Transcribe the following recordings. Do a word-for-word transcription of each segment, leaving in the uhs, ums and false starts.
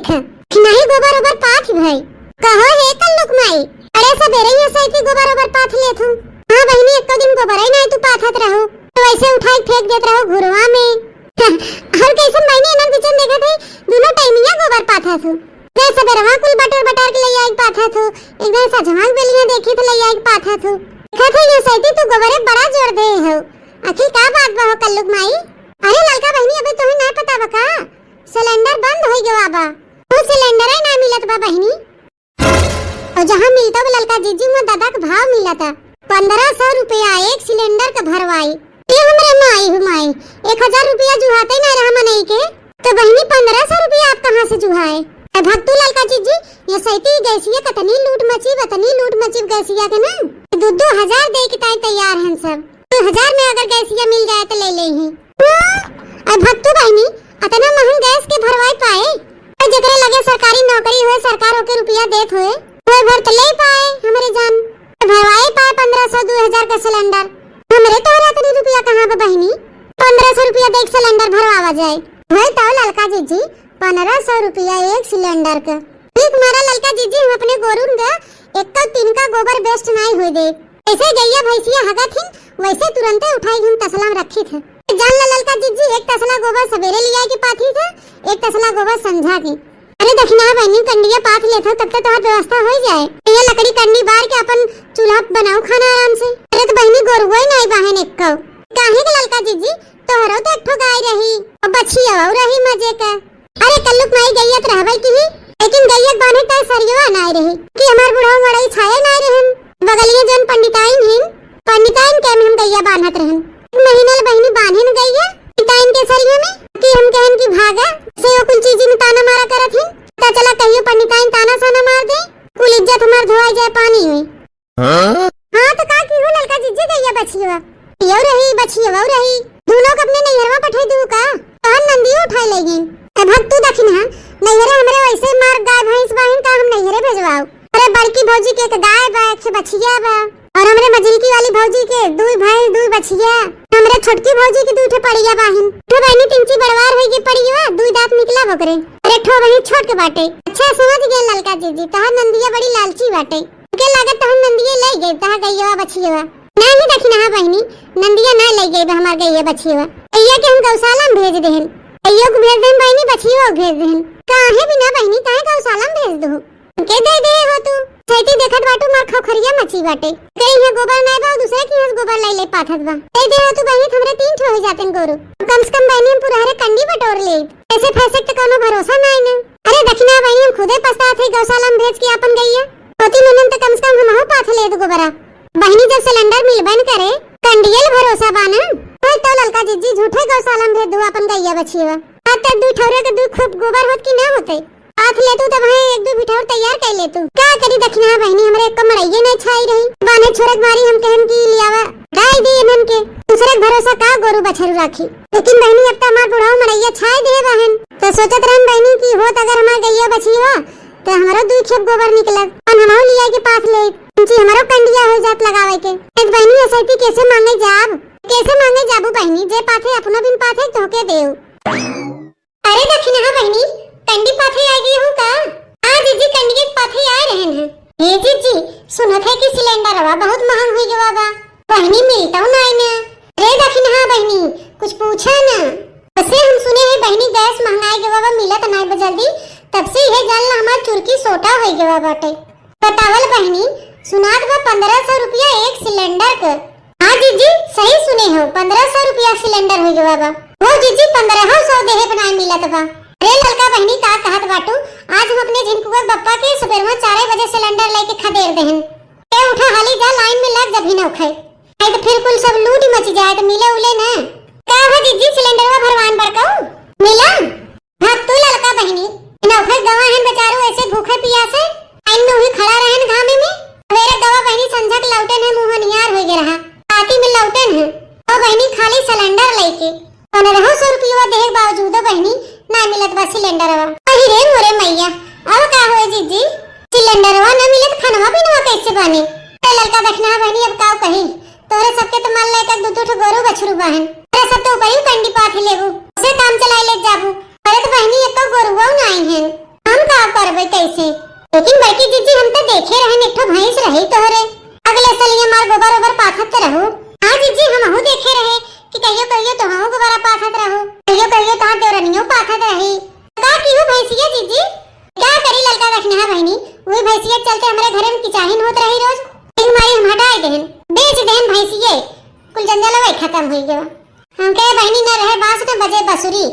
थे। नाही गोबर ओबर पाथ भाई। कहो हे कल्लुक माई, अरे सबेरे ही सैती गोबर ओबर पाथ लेत हूँ। हाँ बहिनी, एको दिन गोबर ही नाही तू पाथत रहू, तो वैसे उठाई फेंक देत रहू घुरवा में। और कैसन बहिनी, इन्हन बिचन देखत है, दोनों टाइमिया गोबर पाथत हूँ। एक सबेरवा कुल बटोर बटार के ले आई पाथत हूँ, एक दिन सजवा बेलिया देखी तो ले आई पाथत हूँ। देखत है ये सैती तू गोबरे बड़ा जोर दे हो। आखिर का बात बा हो कल्लुक माई? अरे ललका बहिनी, अबे तुम्हें ना पता बा का? सिलेंडर बंद हो गवा बा। वो सिलेंडर ही ना मिलत बा बहिनी। और जहाँ मिलता बा ललका जीजी, वहाँ दादा के भाव मिलता। पन्द्रह सौ रुपया एक सिलेंडर का भरवाई। ये हमरे माई हो माई, एक हजार रुपया जुहाते ना रहा मनई के, तो बहिनी पन्द्रह सौ रुपया आप कहाँ से जुहाए? ए भक्तू ललका जीजी, ये सैती गैसिया कतनी लूट मची, बतनी लूट मची गैसिया के ना, दो दो हजार दे के ताई तैयार हैं सब। दो हजार में अगर गैसिया मिल जाए तो ले ले ही। अब भक्तू बहिनी, अतना महंग गैस के भरवाई पाए? तो जेकरे लगे सरकारी नौकरी होए, सरकार ओके रुपया देत होए, होए भर तो ले पाए हमरे जान। तो भरवाई पाए पन्द्रह सौ, दो हजार का सिलेंडर। हमरे तोहरे अतनी रुपया कहाँ बा बहिनी? पन्द्रह सौ रुपया दे के सिलेंडर भरवावा जाए। होए तो ललका जीजी, पन्द्रह सौ रुपया एक सिलेंडर का। ठीक मारा ललका जीजी, हम अपने गोरुन का एक तीन का गोबर waste नाई होए दे। जैसे गैया भैंसिया हगत हिन, वैसे तुरंते उठाई हम तसला में रखी थे। जान ला ललका जीजी, एक तसला गोबर सवेरे लिया के पाथी थे, एक तसला गोबर संझा के। अरे दखिना बहिनी, कंडिया पाथ लेत हो, तब तक तोहार व्यवस्था हो जाए। ये लकड़ी कंडी बार के अपन चूल्हा बनाओ खाना आराम से। अरे तो बहिनी, गोरुआ ही नाई बाहन एक्को। काहे के ललका जीजी, तोहरो तो एक ठो गाय रही, और बछिया रही मजे का। अरे कल्लुक माई, गैया त रहबे की ही, लेकिन गैया के बान्हे ताई सरियवा नाय रही कि हमार बुढ़ऊ मड़ई छाए नाय रहन। बगलिया जौन पंडिताइन हिन, पंडिताइन के में हम गैया बान्हत रहन। एक महीना ले बहिनी बान्हे न गैया पंडिताइन के सरिया में कि हम कहन कि भागा, से वो कुल चीजी में ताना मारा करत हिन। पता चला कहियो पंडिताइन ताना साना मार दे, कुल इज्जत हमार धोआई जाए पानी में। हाँ? हाँ, तो का की हो ललका जीजी, गैया बछियवा? यौ रही, बछियवा रही। दोनों के अपने नैहरवा पठाई दू का? तोहर नंदियो उठाई ले गई। ए भक्तू दखिना, नैहरे हमरे वैसे मार गाय भैंस बाहिन का हम नैहरे भेजवाओ? अरे बड़की भौजी के एक गाय बा, एक ठे बछिया बा। और हमरे मझिलकी वाली भौजी के दुई भैंस, दुई बछिया। हमरे छोटकी भौजी के दुई ठे पड़िया बाहिन। ठो बहिनी तिनची बड़वार होई के पड़िया, दुई दांत निकला ओकरे। अरे ठो बहिन छोट के बाटे। अच्छा समझ गए ललका जीजी, तोहर नंदिया बड़ी लालची बाटे। के लागत तहन नंदिये लई गई तहा गइया बछियवा। नाही दखिनहा बहिनी, नंदिया ना लई गई बा हमार गइया बछियवा। गइया के हम गौशाला में भेज देहन। गइयो के भेज देहन बहिनी, बछियो के भेज देहन। काहे बिना बहिनी, काहे गौशाला में भेज दू? के दे दे हो तू? सैती देखत बाटू मार खौखरिया मची बाटे। कहीं यहाँ गोबर नाय बा, दूसरे की यहाँ गोबर लाई ले पाथत बा। दे दे हो तू बहिनी, हमरे तीन ठो हो जाते गोरू। कम से कम बहिनी हम पुरहरे कंडी बटोर ले। ऐसे फैसे के तो कोनो भरोसा नाय ना। अरे दखिना बहिनी, हम खुदे पछतात है गौशाला में भेज के आपन गइया। होती ननन त कम से कम हमहू पाथ लेत गोबरा। बहिनी जब सिलेंडर मिलबे न करे, कंडियल भरोसा बा न। होय तो ललका जिज्जी झूठे गौशाला में भेज दू आपन गइया बछियवा। आज तक दू ठौरे के दू खूब गोबर होत कि ना होते? पाथ लेतू तब है एक दू बिठौर तैयार कर लेतू। का करी दखिना बहिनी, हमरे एक मड़इये नहीं छाई रही। बाने छोरक मारी हम कहन की लियावा गाय दी इन्हन के। दूसरे के भरोसा का गोरू बछरू राखी। लेकिन बहिनी अब तो हमार बुढ़ाऊ मड़इया छाई दे बहन। तो सोचत रहन बहिनी कि होत अगर हमार गइया बछियवा तो हमरो दुई खेप गोबर निकलत, अन हमहू लिया के पाथ ले, जी हमरो कंडिया हो जात लगावे के। एक बहिनी एसआईपी कैसे मांगे जाब? कैसे मांगे जाबू बहिनी, जे पाथे अपनो बिन पाथे तोहके देव। अरे दखिनहा बहिनी, कंडी पाथे आ गई हूँ का? हाँ जीजी, कंडिये पाथे आ रहन हैं। हे जीजी, सुनत है कि सिलेंडरवा बहुत महंग हुई गवा बा। बहिनी मिलता ना है ना। अरे दखिनहा बहिनी, कुछ पूछा ना। वैसे हम सुने हैं बहिनी गैस महंगाई गवा बा, मिलत ना है बा जल्दी, तब से यह जान ला हमार चुरकी सोटा हो गवा बाटे। बतावल बहिनी, सुनात बा पन्द्रह सौ रुपया एक सिलेंडर के। हाँ जीजी, सही सुने हो, पन्द्रह सौ रुपया सिलेंडर हो गवा बा। हो जीजी, पन्द्रह सौ देहे बनाए मिलत बा। अरे ललका बहिनी का कहत बाटू, आज हम अपने झिनकुआ बप्पा के सुबेरवा चारे बजे सिलेंडर लेके खदेर देहन। ए उठा हाली जा, लाइन में लग जा भी नौखे। नहीं तो फिर कुल सब लूट मच जाए तो मिले उले ना। का हो जीजी, सिलेंडरवा भरवान बड़काऊ? मिला? हाँ, तू ललका बहिनी, नौखे गवा हन बेचारू ऐसे भूखे पियासे, आइन में उही खड़ा रहन घामे में। सवेरे गवा बहिनी संझा के लौटेन है, मुँह नियार होई गे रहा। राती में लौटेन है। ओ बहिनी खाली सिलेंडर लेके। पन्द्रह सौ रुपया देहे के बावजूदो बहिनी ना मिलत बा सिलेंडरवा। अहि रे मोरे मैया, अब का होए जीजी? सिलेंडरवा ना मिलत, खनवा पीनवा कैसे बने? अरे ललका दखिनहा बहिनी, अब काऊ कही? तोहरे सबके तो मान ला एक दू दू ठो गोरू बछरू बाहन। अरे सब तो ऊपर ही कंडी पाथी लेबू, उसे काम चलाई ले जाबू। अरे तो बहिनी, एको गोरुआ ना आई हैं। हम आखत रही। का किहू भैंसिया जीजी? का करी ललका दखिनहा बहिनी, वही भैंसिया के चलते हमरे घरे में किचाहिन होत रही रोज। एक मारी हम हटाई देहन, बेच देहन भैंसिया, कुल जंजालवा खतम होइ गवा। हम कहे बहिनी न रहे बांस न बजे बसुरी।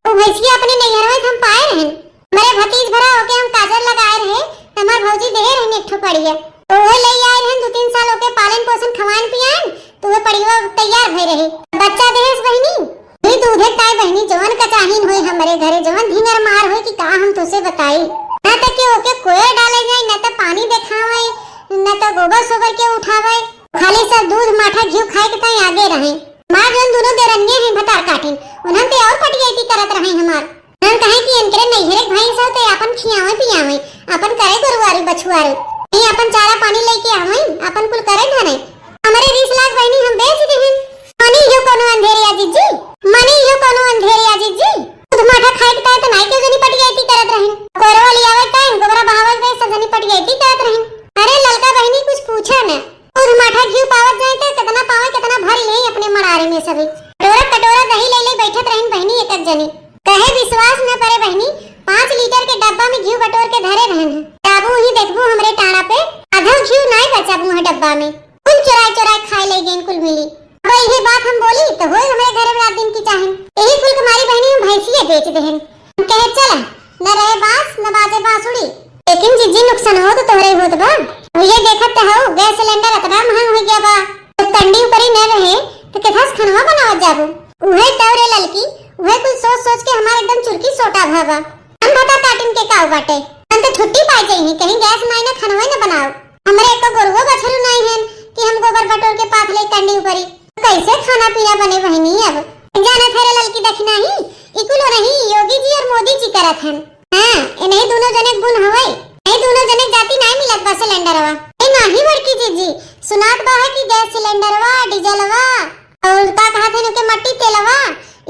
उ भैंसिया अपने नैहरवा से हम पाए रहन। हमरे भतीज भरा होके हम काजर लगाए रहे, त हमार भौजी देहे रहन एक ठो पड़िया। तो उहे ले आए रहन, दू तीन साल ओके पालन पोषण खवान पियान, तो उहे पड़िया तैयार भई रही। बच्चा देहस बहिनी, वही दूधे ताई बहिनी, जवन कचाहिन होई हमरे घरे, जवन धिंगर मार होई कि का हम तुसे बताई। ना त कि ओके कोयर डाले जाए, ना त पानी देखावे, ना त गोबर सोबर के उठावे। खाली सब दूध माठा घिउ खाए के ताई आगे रहे। हमार जौन दुनो देरनिये हैं भतार काटिन, उन्हन ते और पटियाइती करत रहे हमार। हम कहे कि इनकरे नैहरे के भैंस हो ते आपन खियावे पियावे, आपन करे गोरुआरू बछुआरू। ये आपन चारा पानी लेके आवे, आपन कुल करे धने। हमरे रीस लाख बहिनी हम बेच दिहिन। मानी यो कोनो अंधेरिया जीजी, मानी यो कोनो अंधेरिया जीजी। दूध माठा खाए के ताई त नाई के जनी पटियाइती करत रहिन। कोरवा लियावे के ताई, गोबरा बहावे के ताई सब जनी पटियाइती करत रहिन। अरे ललका बहिनी कुछ पूछा न। दूध माठा घिउ पावत जाए त कितना पावे, कितना भर ले अपने मड़ारे में सभी। कटोरा कटोरा दही ले ले बैठत रहिन बहिनी एक एक जनी। कहे विश्वास न करे बहिनी, पाँच लीटर के डब्बा में घिउ बटोर के धरे रहन। जाबू ही देखबू हमरे टाड़ा पे, आधा घिउ नाई बचाबू है डब्बा में। कुल चोराई चोराई खाए ले गईन कुल मिली। अब इहे बात हम बोली त होए हमरे घरे में रात दिन किचाहिन। यही कुल के मारी बहिनी हम भैंसिया बेच देहन। हम कहे चल, न रहे बांस न बाजे बांसुरी। लेकिन जीजी नुकसान हो तो तोहरे होत बा। भैया देखत त हो गैस सिलेंडर इतना महंग हो गया बा। तो कंडी ऊपरी न रहे तो केथा से खनवा बनावत जाबू। उहे तौरे ललकी, उहे कुल सोच सोच के हमार एकदम चुरकी सोटा भा बा। हम भता काटिन के काऊ बाटे। हम तो छुट्टी पाई जाई, कहीं गैस नाई ना खनवा न बनाओ। हमरे एको गोरुओ बछरू नाई हन कि हम गोबर बटोर के पाथ ले कंडी ऊपरी। कैसे खाना पीना बने बहिनी अब? जानत है रे ललकी दखिनही, ई कुल नहीं योगी जी और मोदी जी करत हन। हाँ, इन्हीं दोनों जने गुण हवे। ये दोनों जने जाति नाई मिलत बा सिलेंडरवा। ए नाही बड़की जीजी, सुनात बा है कि गैस सिलेंडरवा, डीजलवा और का कहत है उनके मट्टी तेलवा,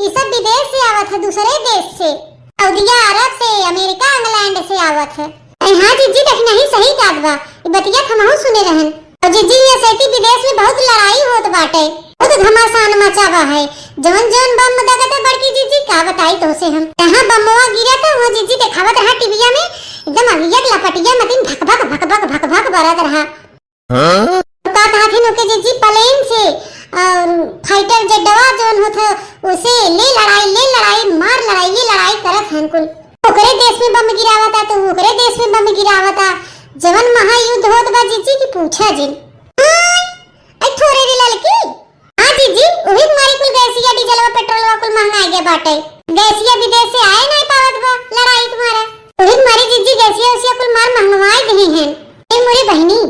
ई सब विदेश से आवत है, दूसरे देश से। सऊदिया अरब से, अमेरिका, इंग्लैंड से आवत है। ए हाँ जीजी, दखिनही सही कहत बा, ई बतिया हमहू सुने रहन। और जीजी, ये सेती विदेश में बहुत लड़ाई होत बाटे, बहुत घमासान मचा बा है। जवन जवन बम दगत है बड़की जीजी, का बताई तोसे हम। जहाँ बमवा गिरत है, वहाँ जीजी देखावत रहा टीविया में, एकदम अगिया के लपटिया मतिन भक भक, भक भक, भक भक बरत रहा। हाँ? तो का कहत हन ओके जीजी, प्लेन से और फाइटर जेटवा जवन होत है, उसे ले लड़ाई, ले लड़ाई, मार लड़ाई, ये लड़ाई करत हन कुल। ओकरे देश में बम गिरावता तो ओकरे देश में बम गिरावता। जवन महायुद्ध होत बा जीजी की पूछा जिन। आय, ऐ थोरे रे ललकी। हाँ जीजी, उही मारी कुल गैसिया, डीजलवा, पेट्रोलवा कुल महंगाइ गया बाटे। गैसिया विदेश से आए नाई पावत बा, लड़ाई तुम्हारा। उही मारी जीजी गैसिया उसिया कुल मार महंगवाए दिही हैं। ए मोरे बहिनी,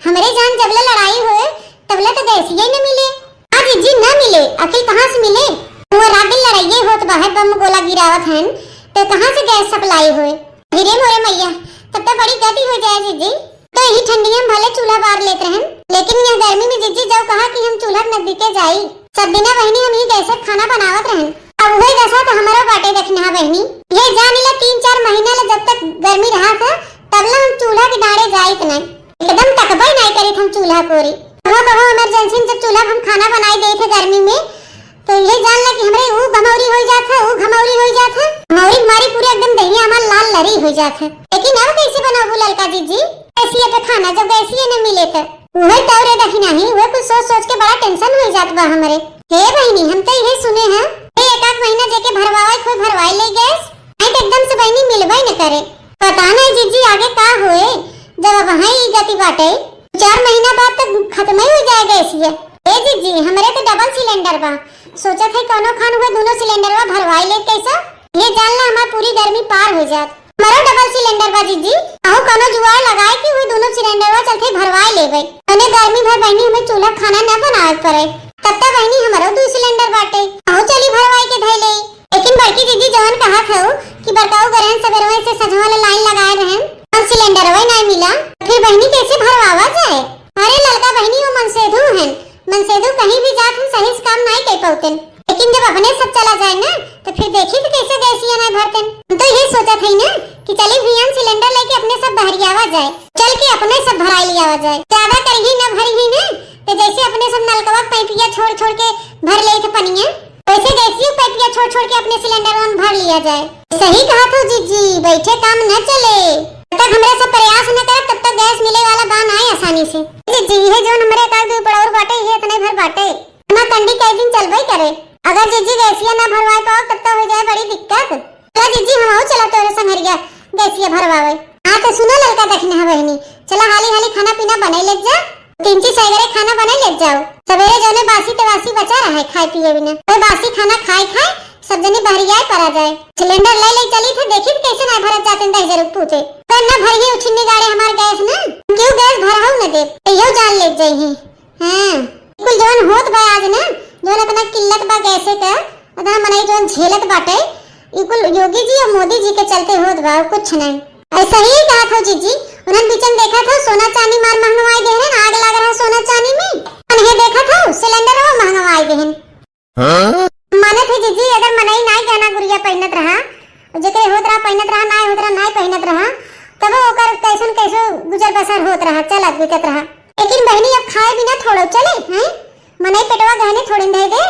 हमरे जान जबले लड़ाई होए, तबले तो गैसिया ही न मिले। हाँ जीजी, न मिले, आखिर कहाँ से मिले? वो रात दिन लड़ाइये होत बा है, बम गोला गिरावत हन, तो कहाँ से गैस सप्लाई होए? अरे मोरे मैया, तब तो बड़ी गति हो जाए जीजी। तो यही ठंडिया में भले चूल्हा बार लेत रहन, लेकिन यह गर्मी में जीजी जाओ कहा कि हम चूल्हा के नजदीके जाई। सब दिना बहिनी हम ही गैसे खाना बनावत रहन। अब वही दशा तो हमारा बाटे दखिनहा बहिनी। ये जान ला तीन चार महीना ला जब तक गर्मी रहा था, तब ला हम चूल्हा के डांड़े जाइत नहीं। एकदम तकबई नहीं करित हम चूल्हा कोरी। कहो कहो इमरजेंसी में जब चूल्हा पे हम खाना बनाई देइत है गर्मी में, तो ये जान ला कि हमरे ऊ घमौरी होई जात है, ऊ घमौरी होई जात है। घमौरी के मारी पूरे एकदम दहिया हमार लाल लरी होई जात है। लेकिन अब कैसे बनाबू ललका जीजी? गैसिया पे खाना जब गैसिया न मिले तो। उहे तौरे दखिनही, उहे कुछ सोच सोच के बड़ा टेंशन होई जात बा हमरे। हे बहिनी, हम तो इहे सुने हैं, ए एक आध महीना जेके भरवावे कोई भरवाई ले गैस, नहीं तो एकदम से बहिनी मिलबे न करे। पता नहीं जीजी आगे का होए, जब अब वहाँ ई गति बाटे, चार महीना बाद तो खत्म ही हो जाए गैसिया। ए जीजी, हमरे तो डबल सिलेंडर बा, सोचत है कौनो खान हुए दोनों सिलेंडरवा भरवाई ले कैसा, ये जान ला हमार पूरी गर्मी पार हो जात। मरो डबल सिलेंडर बा जीजी, अहू कौनो जुगाड़ लगाए कि हुए दोनों सिलेंडरवा चलते भरवाए लेबे। तने गर्मी भर बहिनी हमें चूल्हा खाना न बनावे पड़े। तब तक बहिनी हमरो दू सिलेंडर बाटे, अहू चली भरवाए के धई ले। लेकिन बड़की जीजी जवन कहत हऊ कि बड़काऊ गरहन सबेरवे से सजवा ले लाइन लगाए रहन, हम सिलेंडरवे नाई मिला, फिर बहिनी कैसे भरवावा जाए? अरे ललका बहिनी वो मनसेधु हन, मनसेधु कहीं भी जात हम सही से काम नाई कर पाउतेन, लेकिन जब अपने सब चला जाए ना, तो फिर देखी तो कैसे गैसिया नाई भरतेन। हम तो ये सोचत हई ना कि चली भैया सिलेंडर लेके अपने सब बहरियावा जाए, चल के अपने सब भराई लियावा जाए। ज्यादा करही ना भरही ना, तो जैसे अपने सब नलकवा के पाइपिया छोड़ छोड़ के भर ले थे पनिया, वैसे गैसिया पाइपिया छोड़ छोड़ के अपने सिलेंडर में भर लिया जाए। सही कहत हो जीजी, बैठे काम न चले। जब तक हमरे सब प्रयास न करब, तब तक गैस मिले वाला बा नाय आसानी से। जीजी, इहे जौन हमरे एकाध दुइ पड़ौर बाटे, इहे इतने भर बाटे। हमार कंडी कई दिन चलबे करे। अगर जीजी गैसिया ना भरवाए पाओ, तब तो हो जाए बड़ी दिक्कत। चला जीजी, हमहू चला तोरे संगरिया गैसिया भरवावे। हाँ तो सुनो ललका दखिनहा बहिनी, चला हाली हाली खाना पीना बनाई ले जा। तीन चीज सैगरे खाना बनाई ले जाओ। सवेरे जौने बासी ते बासी बचा रहे खाए पिए बिना, वही बासी खाना खाए खाए सब जनी बहरियाए परा जाए। सिलेंडर ले ले चली थे, देखी थे कैसे ना भरत जाते दहिजर पूते। पर ना भरिए उछिन्नी गाड़े हमार गैस ना, क्यों गैस भरहू न दे, यो जान ले जाई ही। हाँ, कुल जौन होत बा आज ना, जौन इतना किल्लत बा गैसे का, इतना मनई जौन झेलत बाटे, ई कुल योगी जी और मोदी जी के चलते होत बा, और कुछ नहीं। ऐसा ही कहा था जीजी, उन्हन बीचन देखा था सोना चांदी मार महंगवाई देहन, आग लाग रहा सोना चांदी में। उन्हें देखा था सिलेंडर वो महंगवाई देहन। हाँ? माने थे जीजी, अगर मनई नाई गहना गुरिया पहनत रहा, जेकरे होत रहा पहनत रहा, नाई होत रहा नाई पहनत रहा, तब ओकर कैसन कैसो गुजर बसर होत रहा, चलत बीतत रहा। लेकिन बहिनी, अब खाए बिना थोड़ो चले, हैं? मनई पेटवा गहने थोड़े न धइ दे।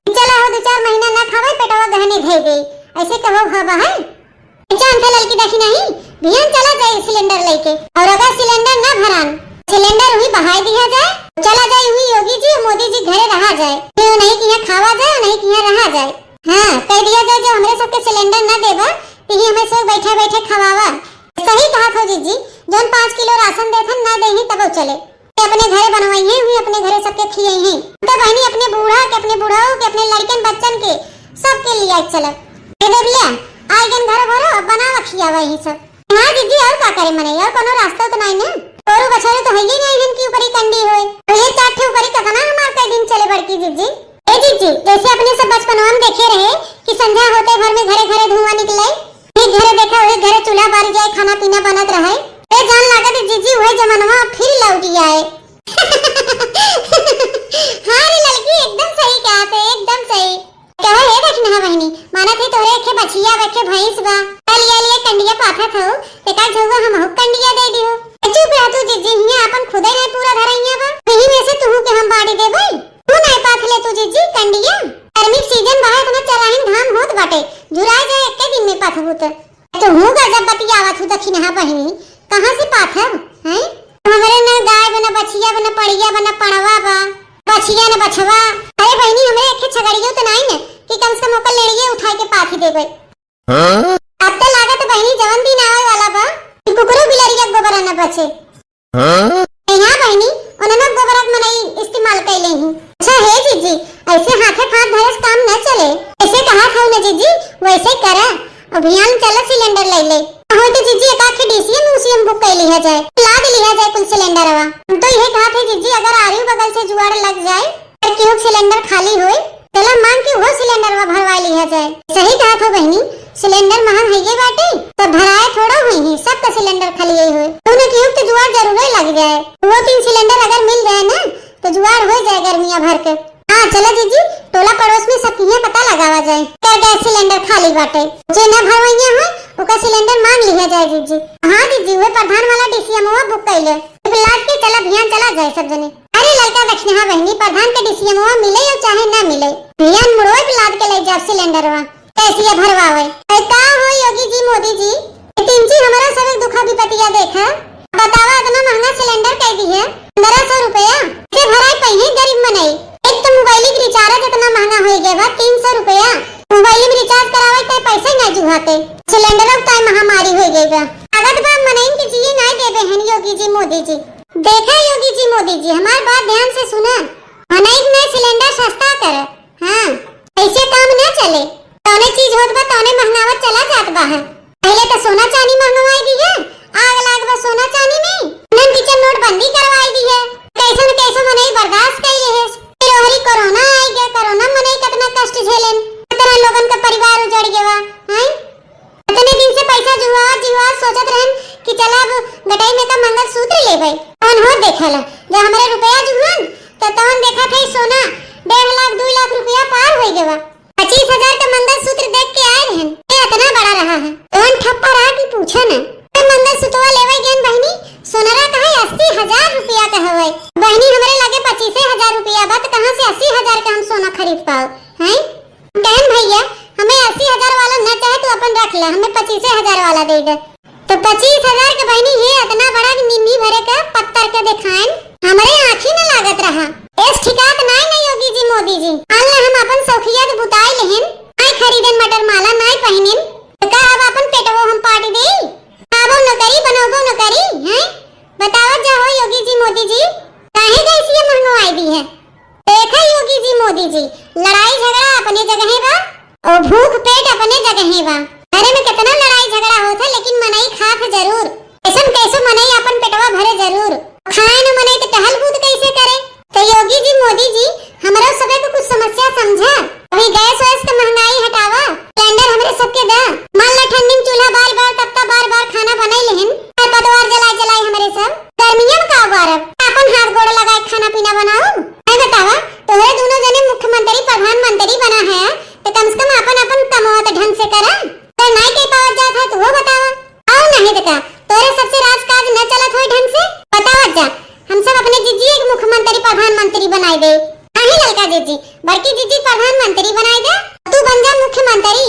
चला हो, दो चार महीना ना खावे, पेटवा गहने धइ दे। ऐसे कहो हवा है? जान थे ललकी दखिनही, बिहान चला जाए सिलेंडर लेके। और अगर सिलेंडर ना भरान, सिलेंडर वही बहाई दिया जाए, चला जाए वही योगी जी और मोदी जी घरे रहा जाए। फिर उन्हीं के यहाँ खावा जाए, उन्हीं के यहाँ रहा जाए। हाँ, कह दिया जाए, जब हमरे सबके सिलेंडर ना देबा, तो ही हमें सब बैठे बैठे खवावा। सही कहा थो जीजी, जौन पाँच किलो राशन देथन ना देही तबो चले। ते अपने घरे बनवाई हैं, वही अपने घरे सबके खियाई हैं। तो बहनी अपने बूढ़ा के, अपने बुढ़ऊ के, अपने लड़कन बच्चन के, सबके लिए आज चलब। ए देवलिया, आइगन घर भरो, अब बनावा खियावा यही सब। हाँ जीजी, और का करे मने, और कोनो रास्ता तो नहीं ना? औरो बछारे तो हइये नहीं हन कि ऊपरी कंडी होए। तो ये चार ठे ऊपरी कतना हमार कई दिन चले बड़की जीजी। ए जीजी, जैसे अपने सब बचपनवा में देखे रहे कि संझा होते भर में घरे घरे धुआं निकले, एक घरे देखा, एक घरे चूल्हा बारी जाए, खाना पीना बनत रहे। ए जान लागत है जीजी, वही जमानवा फिर लौट आए। हाँ रे ललकी, एकदम सही कहा थे, एकदम सही। कहे हे दखिनहा बहिनी, मानत है तोरे एके बछिया बा, एके भैंस बा। चल ये लिए कंडिया पाथत हो, एका झउआ हमहू कंडिया दे दियो। ए चुप रह तू जीजी, हियां अपन खुदे नहीं पूरा धरैया बा। यही में से तुहू के हम बांटी देबे। तू नहीं पाथ ले तू जीजी कंडिया। गर्मी के सीजन बा, इतना चराहिन घाम होत बाटे, झुराए जाए एके दिन में पाथबू त। तुहू गजब बतियावत हूँ दखिनहा बहिनी, कहाँ से पाथब, हैं? हमरे न गाय बा, न बछिया बा, न पड़िया बा, न पड़वा बा, बछिया न बछवा। अरे बहिनी, हमरे एके छगड़ियो तो नाई न कि कम से कम ओकर लेड़िए उठाए के पाथी देबे। हाँ? अब तो लागत बहिनी जवन दिन आवे वाला बा कि कुकुरो बिलरिया गोबर न बचे। हाँ? ए हाँ बहिनी, उन्हनो गोबरक मनई इस्तेमाल कैले ही। अच्छा हे जीजी, ऐसे हाथे हाथ धरे से काम न चले। ऐसे कहा था न जीजी, वैसे करा। अभियान चला सिलेंडर ले ले। हो तो जीजी एक आखे डीसीएम यूसीएम बुक कर लिया जाए, लाद लिया जाए कुल सिलेंडरवा। हम तो यह कहा थे जीजी, अगर आरियो बगल से जुआड़ लग जाए, अगर केहू के सिलेंडर खाली होए, चला मांग के वो सिलेंडरवा भरवा लिया जाए। सही कहा थो बहिनी, सिलेंडर महंग हइये बाटे, तो भराए थोड़ा हुई ही, सबका सिलेंडर खाली ही होए। तो उन्हें केहू के जुआड़ जरूरे लग जाए। वो तीन सिलेंडर अगर मिल जाए ना, तो जुआड़ हो जाए गर्मिया भर के। हाँ, चला जीजी, टोला पड़ोस में सबके यहाँ पता लगावा जाए, कर गैस सिलेंडर खाली बाटे, जे न भरवैया होए, ओकर सिलेंडर मांग लिया जाए जीजी। हाँ जीजी, वे प्रधान वाला डीसीएमवा बुक कैले, लाद के चला अभियान चला जाए सब जने। अरे ललका दखिनहा बहिनी, प्रधान के डीसीएमवा मिले या चाहे ना मिले, अभियान मुड़वे पे लाद के ले जाब सिलेंडरवा। कैसिया भरवावे। ए, का हो योगी जी, मोदी जी, ए तीन जी हमरा सब एक दुखा विपतिया देखा। बतावा, इतना महंगा सिलेंडर कह दी है, पन्द्रह सौ रुपया से भराई पइहे गरीब मनई। एक तो मोबाइल के रिचार्ज इतना महंगा हो गया बा, तीन सौ रुपया। मोबाइल में रिचार्ज करावे के पैसे ना जुहाते, सिलेंडर उताए महामारी हो गई बा। लागत बा मनई के जिए ना देबे हैं योगी जी, मोदी जी। देखा योगी जी, मोदी जी, हमार बात ध्यान से सुना, मनई में सिलेंडर सस्ता कर। हाँ, ऐसे काम ना चले। तौने चीज होत बा, तौने महंगावत चला जात बा है। पहले तो सोना चांदी महंगवाई दी है, आग लाग बा सोना चांदी में। उन्हन पीछे नोटबंदी करवाई दी है। कैसे न कैसे मनई बर्दाश्त कर लिए है। फिर ओहरी कोरोना आई गया, कोरोना मनई कितना कष्ट झेलन, कितना लोगन का परिवार उजड़ गया, हैं? इतने दिन से पैसा जुआ जुआ सोचत रहन कि चला अब गटई में का मंगलसूत्र लेबै। तौन हो देखल, जब हमरे रुपया जुहन, तो तौन देखा थे सोना डेढ़ लाख, दो लाख रुपया पार हो गवा। पच्चीस हजार का मंगलसूत्र देख के आए रहन, ये इतना बड़ा रहा है। तौन ठप्पा रहा कि पूछा न। तो मंगलसूत्रवा लेवे गेन बहिनी, सोनरा कहे अस्सी हजार रुपया का हवे। बहिनी, हमरे लगे पच्चीसे हजार रुपया बा, तो कहाँ से अस्सी हजार का हम सोना खरीद पाओ, हैं? कहन भैया, हमें अस्सी हजार वाला न चाहे, तू अपन रख ले। हमें पच्चीसे हजार वाला दे दे। तो पच्चीस हजार के बहिनी है, इतना बड़ा निन्नी भरे का पत्थर के देखाएन, हमरे आँखी न लागत रहा। एस ठिकात नाई न योगी जी, मोदी जी। अल्लाह हम अपन शौकिया के बुताई लेहिन, नाई खरीदन मटर माला, नाई पहिनिन, तो का अब अपन पेटवो हम पाट देई? खाबो न करी, बनौबो न करी, हैं? बतावत जा हो योगी जी, मोदी जी, काहे गैसिया महंगवाई दी है? देखा योगी जी, मोदी जी, लड़ाई झगड़ा अपने जगहे बा, और भूख पेट अपने जगहे बा। घरे में कितना लड़ाई झगड़ा होत है, लेकिन मनई खात है जरूर। कैसन कैसो मनई अपन पेटवा भरे जरूर। खाए न मनई तो टहल कूद कैसे करे? तो योगी जी, मोदी जी, हमरो सबे को कुछ समस्या समझा। अभी गैस वैस के महंगाई हटावा, सिलेंडर हमरे सबके दा। मान ला ठंडी में चूल्हा बार बार तपता, बार बार खाना बनाई लेहिन, पर पतवार जलाई जलाई हमरे सब गर्मिया में का बारब? अपन हाथ गोड़ लगाए खाना पीना बनाऊ। मैं बतावा, तोहरे दोनों जने मुख्यमंत्री प्रधानमंत्री बना है, तो कम से कम अपन अपन कमवा तो ढंग से करा। तो नाई कह पावत जात है, तो वो बतावा। और नहीं तो का, तोरे सबसे राजकाज न चलत होई ढंग से? बतावत जा, हम सब अपने जिज्जी एक मुख्यमंत्री प्रधानमंत्री बनाई दे। नहीं ललका जिज्जी, बड़की जिज्जी प्रधानमंत्री बनाई दे, तू बन जा मुख्यमंत्री।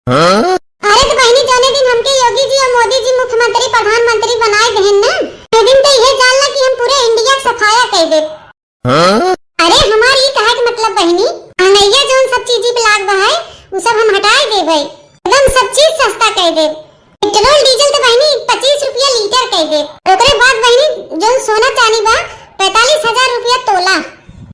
हाँ? अरे तो बहिनी, जौने दिन हमके योगी जी और मोदी जी मुख्यमंत्री प्रधानमंत्री बनाए देहन ना, वो दिन तो ये जान ला कि हम पूरे इंडिया के सफाया कह दे। हाँ? अरे हमार ई कहे के मतलब बहिनी, अनैया जौन सब चीजी पे लाग बा है, उ सब हम हटाए देबै, एकदम सब चीज सस्ता कह दे। पेट्रोल डीजल तो बहिनी पच्चीस रुपया लीटर कह दे। ओकरे बाद बहिनी जौन सोना चांदी बा पैंतालीस हजार रुपया तोला।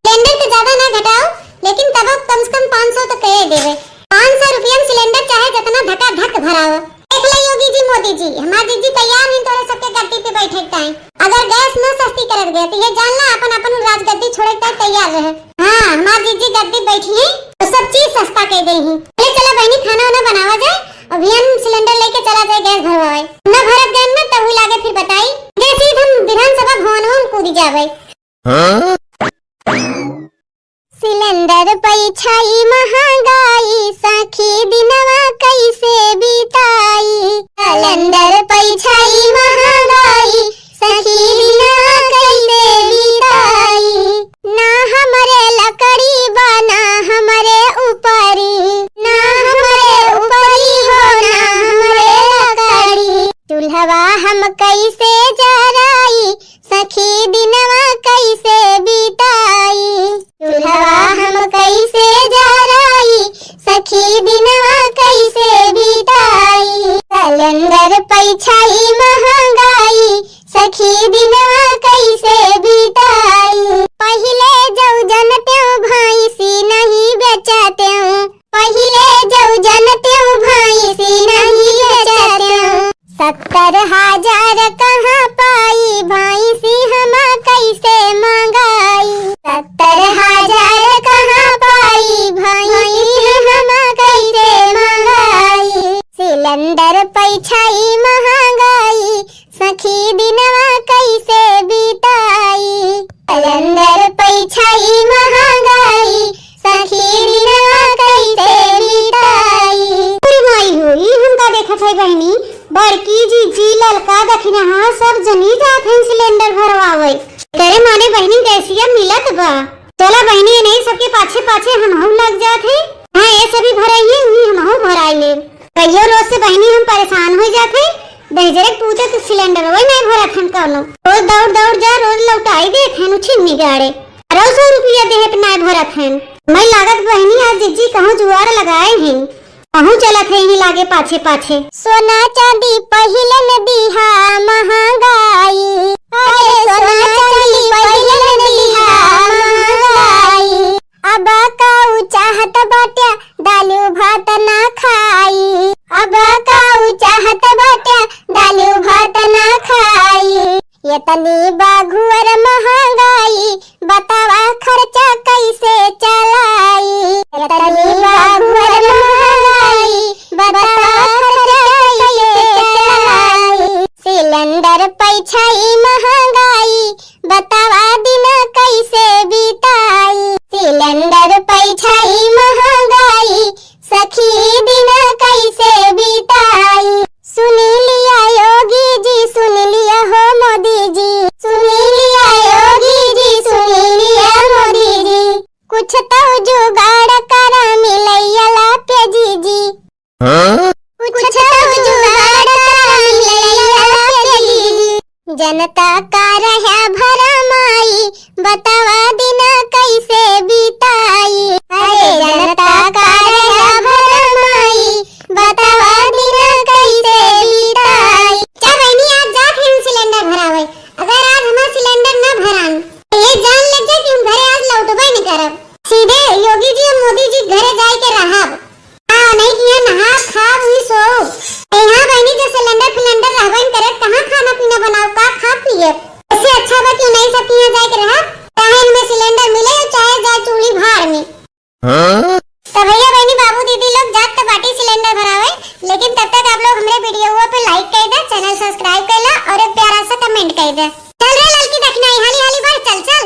सिलेंडर तो ज्यादा ना घटाओ, लेकिन तब कम से कम पाँच सौ तो कह देवे। पाँच सौ रुपया में सिलेंडर चाहे जितना धका धक भराओ। देख ले योगी जी, मोदी जी, हमार जिज्जी तैयार हैं तोरे सबके गद्दी पे बैठे के ताई। अगर गैस न सस्ती करत गए तो ये जान ला अपन अपन राजगद्दी छोड़े के ताई तैयार रहे। हाँ, हमार जिज्जी गद्दी बैठी हैं तो सब चीज सस्ता कह दे ही। ले चला बहिनी, खाना वाना बनावा जाए, अभी हम सिलेंडर लेके चला जाए गैस भरवाए। न भरत गए न तब लागे फिर बताई, जैसे ही हम विधानसभा भवन में कूदी जावे। हाँ? सिलेंडर पै छाई महंगाई, सखी दिनवा कैसे बिताई। सिलेंडर पै छाई महंगाई, सखी दिनवा कैसे बिताई। ना हमरे लकड़ी बा, ना हमरे ऊपरी, ना हमरे ऊपरी हो, ना हमरे लकड़ी। चूल्हवा हम कैसे जराई, सखी दिनवा कैसे बिताई, चूल्हवा हम कैसे जराई, सखी दिनवा कैसे बिताई। सिलेंडर पै छाई महंगाई, सखी दिनवा कैसे बिताई। पहिले जौ जनतेउ भैंसी नहीं बेचतेउ, पहिले जौ जनतेउ भैंसी नहीं बेचतेउ। सत्तर हजार कहाँ पाई भैंसी हम कैसे मंगाई। सत्तर हजार कहाँ पाई भैंसी हम कैसे मंगाई। सिलेंडर पै छाई महंगाई, सखी दिनवा कैसे बिताई। सिलेंडर पै छाई महंगाई, सखी दिनवा कैसे बिताई। अरे माई हो, ई हम का देखत है बहिनी, बड़की जिज्जी, ललका दखिनहा सब जनी जात हैं सिलेंडर भरवावे। तेरे मारे बहिनी गैसिया मिलत बा। चला बहिनी, इन्हीं सबके पाछे पाछे हमहू लग जात है। हाँ, ये सभी भराइए, उन्हीं हमहू भराई लेब। कहियो रोज से बहिनी हम परेशान होइ जात है, दहिजरे के पूते तो सिलेंडर वही नहीं भरत हन कौनो। रोज दौड़ दौड़ जा, रोज लौटाई देत हन उछिन्नी गाड़े। अरौ सौ रुपया देहे पे नाय भरत हन। मैं लागत बहिनी आज जिज्जी कहूँ जुआर लगाए हैं, कहूँ चलत है यही लागे पाछे पाछे। सोना चांदी पहिले न दिहा महंगाई, अरे सोना चांदी पहिले न दिहा महंगाई। अब काऊ चाहत बाट्या दालू भात ना खाई, अब काऊ चाहत बाट्या दालू भात ना खाई। एतनी बा घुअर महंगाई, बतावा खर्चा कैसे चलाई। एतनी बा घुअर महंगाई, बतावा खर्चा कैसे चलाई। सिलेंडर पै छाई महंगाई, बतावा दिन कैसे बिताई। सिलेंडर पै छाई महंगाई, सखी दिन कैसे बिताई। सुन लिया योगी जी, सुन लिया हो मोदी जी। जनता का रह्या भरमाई, बतावा दिन कैसे बिताई। अरे जनता का रह्या भरमाई, बतावा दिन कैसे बिताई। चल बहिनी, आज जात हई हम सिलेंडर भरावे। अगर आज हमार सिलेंडर न भरान, तो ये जान ले जा कि हम घरे आज लौटबे न करब। सीधे योगी जी और मोदी जी के घरे जाए के रहब। हाँ, नहीं कि यहाँ नहाब, खाब, वही सोब। ए, हाँ बहिनी, जो सिलेंडर फिलेंडर रहबे न करे, कहाँ खाना पीना बनाओ, का खाब पियब? इससे अच्छा बा कि नहीं सब के यहाँ जाए के रहब, चाहे इनमें सिलेंडर मिले और चाहे जाए चूल्ही भाड़ में। हाँ? तो भैया बहिनी, बाबू दीदी लोग, जात तो बाटी सिलेंडर भरावे, लेकिन तब तक आप लोग हमरे वीडियो पे like कर दे, चैनल सब्सक्राइब कर ला और एक प्यारा सा कमेंट कर दे। चल रे ललकी दखिनाई, हाली हाली बढ़, चल चल।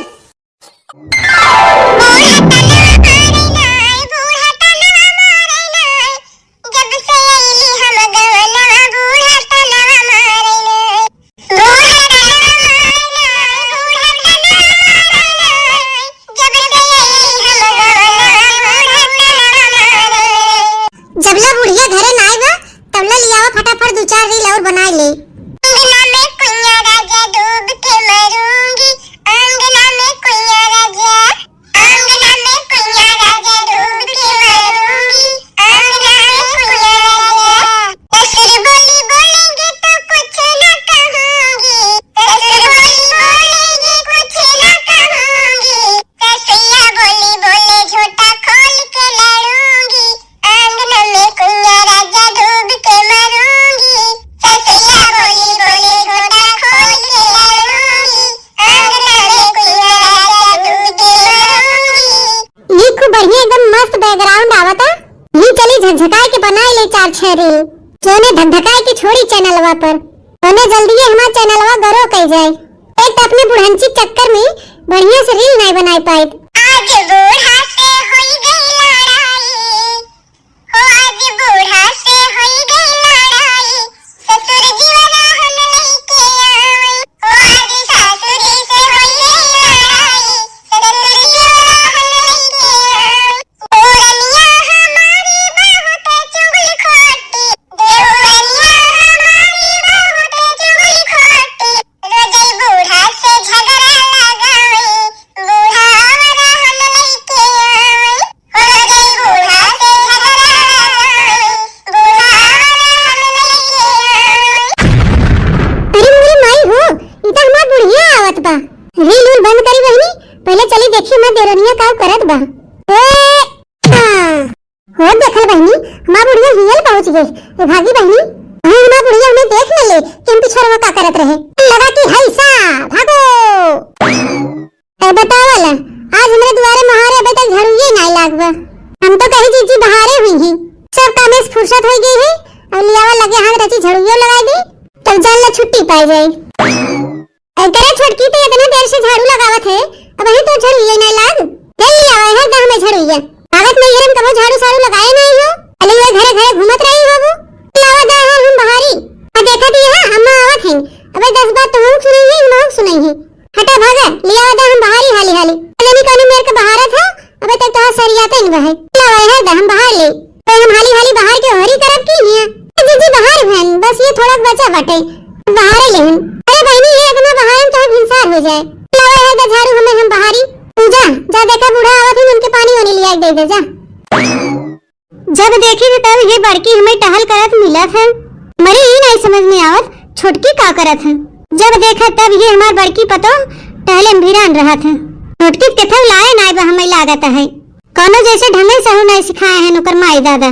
जबला बुढ़िया घरे ना आइबा, तबला लियावा फटाफट दू चार रील और बनाई ले। अंगना में कुइया राजा डूब के मरूंगी, अंगना में कुइया राजा, अंगना में कुइया राजा डूब के मरूंगी, अंगना में कुइया राजा। ससुर बोली बोलेंगे तो कुछ ना कहूंगी, ससुर बोली बोलेंगे कुछ ना कहूंगी, ससुर बोली बोले झोटा खोल के लड़ूंगी, आंगन में कुइया राजा डूब के मरूंगी। ससुर बोली बोले झोटा खोल के लड़ूंगी, आंगन में कुइया राजा डूब के मरूंगी। ई खूब बढ़िया, एकदम मस्त बैकग्राउंड आवता। ई चली झकझकाए के बनाए ले चार छह रील। जोने धकधकाए के छोड़ी चैनलवा पर। ओने जल्दी ये हमार चैनलवा ग्रो कई जाए। एक तो अपने बुढ़ंची चक्कर में बढ़िया से रील नाई बनाई पाइत। आज बूढ़ा से होई गई लड़ाई, हो आज बूढ़ा से होई गई लड़ाई, ससुर जीवरा हम लेके आई, हो आज सासुर से होई गई लड़ाई, ससुर जीवरा हम लेके आई। देवरनिया हमारी बहुत चुगल खोटी, देवरनिया हमारी बहुत चुगल खोटी, रोजई बूढ़ा से झगड़ा लगावे, बूढ़ा आवारा हम लेके आवे, रोजई बूढ़ा से झगड़ा लगावे, बूढ़ा आवारा हम लेके आवे। अरे मोरी माई हो, ई त हमार बुढ़िया आवत बा। रील उल बंद करी बहिनी, पहले चली देखी हमार देवरनिया का करत बा। ए, हाँ। हो देखल बहिनी, हमार बुढ़िया हियल पहुंच गई। ए भागी बहिनी, कहीं हमार बुढ़िया हमें देख न ले कि हम पिछड़वा का करत रहे। लगा कि है सा, भागो। ए बतावल, आज हमरे दुआरे मोहारे अबे तक झाड़ूए नाई लाग बा। हम तो कही जीजी बहारे हुई ही, सब कामे से फुर्सत हो गई है, अब लियावा लगे हाथ रची झाड़ूए लगाई दी, तब जान ला छुट्टी पाई जाए। ए, करे छोटकी, तो इतने देर से झाड़ू लगावत है, अबहीं तो झाड़ू ये नहीं लाग। ले लिया है हर दह में झाड़ू ये। लागत नहीं है, हम कबो झाड़ू साड़ू लगाए नहीं हो। अले ये घरे घरे घूमत रही हो वो। लावा दह है हम बहारी। आ देखा दी है, अम्मा आवत हैं। अबे दस बात तो हम सुनाई है, हम सुनाई है। हटा भागा, लिया दह हम बहारी हाली हाली। अले नहीं कौन मेरे के बहारत है, अबे तक तो सरियाते नहीं बहे। लावा है दह हम बहार ले। तो हम हाली हाली बाहर के ओहरी करब की हिया? ए जीजी, बाहर भन, बस ये थोड़ा बचा बाटे, बाहर लेहन। अरे बहिनी, ये इतना बाहर में तो भिनसार हो जाए। लावा है द झाड़ू हमें, हम बाहरी। तू जा, जा देखा बूढ़ा आवत हैं, उनके पानी वानी लिया के दे दे, जा। जब देखी तो तब ये बड़की हमें टहल करत मिलत है। मरे ही नहीं समझ में आवत, छोटकी का करत है। जब देखा तब ये हमार बड़की पतो टहले में भिरान रहत है। छोटकी के केथव लाए नाई बा हमें लागत है। कौनो जैसे ढंगे सहू नहीं सिखाए हैं ओकर माई दादा।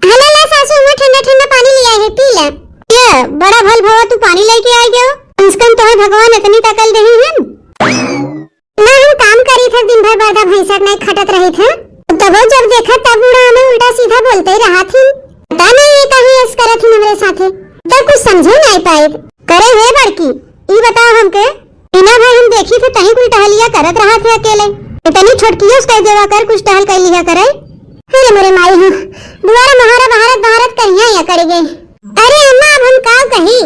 हला ला सासू, हमें ठंडा ठंडा पानी लिया है, पी ले। ये बड़ा भल भवा तू पानी लेके आ गयो। कम से कम तोहे भगवान इतनी तकल दही है। ना हम काम करी थे, दिन भर बरदा भैंसा नहीं खटत रही थे। तब जब देखा तब बूढ़ा हमें उल्टा सीधा बोलते ही रहा थी। पता नहीं ये काहे ऐस करत थी हमरे साथे। तो कुछ समझे नहीं पाए। करे हे बड़की, ई बताओ हमके, बिना भाई हम देखी थे तहीं कुल टहलिया करत रहा थे अकेले। इतनी छोटकियों से कह देवा कर, कुछ टहल कर लिया करे। अरे मोरे माई हो, दुआरा महारा बहारत बहारत कहिया या कर गए। अरे अम्मा, अब हम का कही?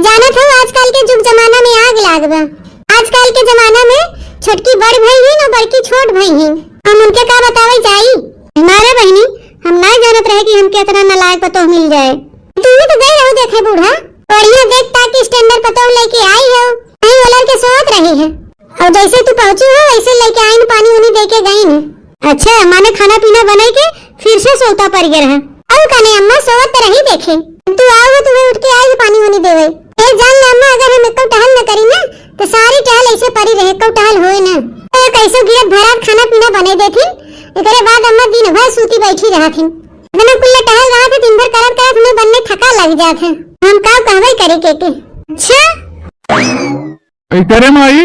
जानत हो आजकल के जुग जमाना में आग लाग बा। आजकल के जमाना में छोटकी बड़ भई ही न बड़की छोट भई ही। हम उनके का बतावे जाई? मारे बहिनी, हम ना जानत रहे कि हमके इतना नालायक पतोह मिल जाए। तू तो गई रहो देखे बूढ़ा। बढ़िया देख ताकि standard पतोह लेके आई हो, नहीं ओलर के सोवत रही है। और जैसे तू पहुँची हो, वैसे लेके आइन, पानी उनी दे के गई है। अच्छा, माने खाना पीना बनाई के फिर से सोवता पड़ गया रहा। और कने अम्मा सोवत तो रही देखे, तू आओ तो मैं उठ के आई पानी उनी देवे। ए जान ले अम्मा, अगर हम एको टहल न करी ना, तो सारी टहल ऐसे पड़ी रहे, एको टहल होए ना। तो कैसे गिरत भरात खाना पीना बने देथिन, एकरे बाद अम्मा दिन भर सूती बैठी रहथिन। इतना कुल्ला टहल रहा था, दिन भर करत करत हमें बनने थका लग जात है। हम का कहबे करे के, के? अच्छा। ए, करे माई,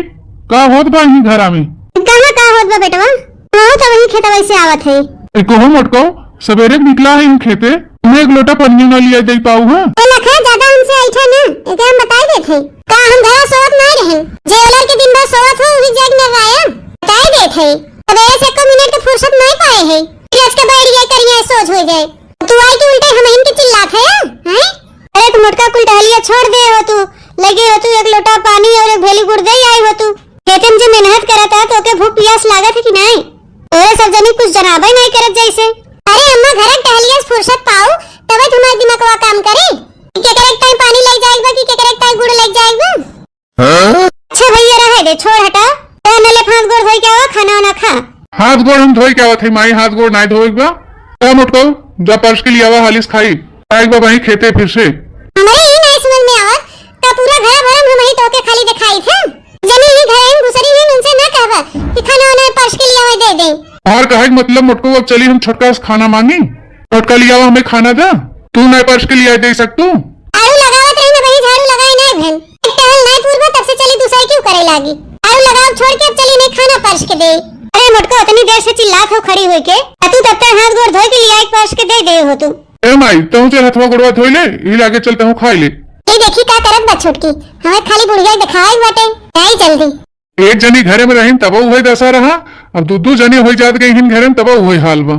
का होत बा इही घरा में? कहाँ का होत बा बेटवा? बहुत वही खेतवा से आवत है। ए, कहो मोटको, सवेरे के निकला है इन खेते, तुम्हें एक लोटा पनिया ना लिया दे पाऊ है? ए लखा, ज्यादा हमसे ऐठा ना, एके हम बताई देत है। का हम घरा सोवत नहीं रहे? जे ओलर के दिन भर सोवत हो, वही जग न राया। बताई देत है। सवेरे से एको मिनट के फुर्सत नहीं पाए है। फिर आज के बैठ गए करिया सोच हो जाए। तू आई के उल्टे हम इनके चिल्लात है, हैं? अरे तू मोटका कुल टहलिया छोड़ दे हो तू, लगे हो तू एक लोटा पानी और एक भेली गुड़ दे आई हो तू। खेते में जो मेहनत करत है तो के भूख पियास लागत है कि नहीं? तोरे सब जनी कुछ जनाबे नहीं करत जैसे। अरे अम्मा घर टहलिया से फुर्सत पाऊ तबे तुम्हार दिमागवा काम करे। कि केकरे के ताई पानी ले जाए बा कि केकरे के ताई गुड़ ले जाए बा। अच्छा भैया, रहे दे, छोड़, हटा। तै नले हाथ गोड़ धोई के आवा, खाना वाना खा। हाथ गोड़ हम धोई के आवत है माई, हाथ गोड़ नाई धोई बा। का मोटको, जा परस के लियावा, हालिस खाई। आइक बा वहीं खेते फिर से। हमरे ई नाई समझ में आवत, का पूरा घर भरम हम ही तोके खाली दिखाई थे? जनी ही घर में घुसरी ही, उनसे ना कहबा कि खाना वाना परस के लियावा दे दे। और कहे के मतलब मोटको, अब चली हम छोटका से खाना मांगी। छोटका लियावा हमें खाना दा, तू नाई परस के लिया दे सकतू। आलू लगावत रही ना बहिन, झाड़ू लगाए ना भन। एक टहल नाई पूरबा तब से चली दूसरा क्यों करे लागी। आलू लगाव छोड़ के अब चली नहीं खाना परस के दे। अरे मोटको, इतनी देर से चिल्लात हो खड़ी होई के, आ तू तब तक हाथ गोड़ धोई के लिया एक परस के दे दे हो तू। ए माई, तहूँ चल हथवा गोड़वा धोई ले, ई लागे चल तहूँ खाई ले। ये देखी का करत बा छोटकी, हमें खाली बुढ़िया दिखाई बाटे, जाई जल्दी। एक जनी घरे में रहिन तबो उहे दशा रहा, अब दू दू जनी होई जात गई हिन घरे में तबो उहे हाल बा।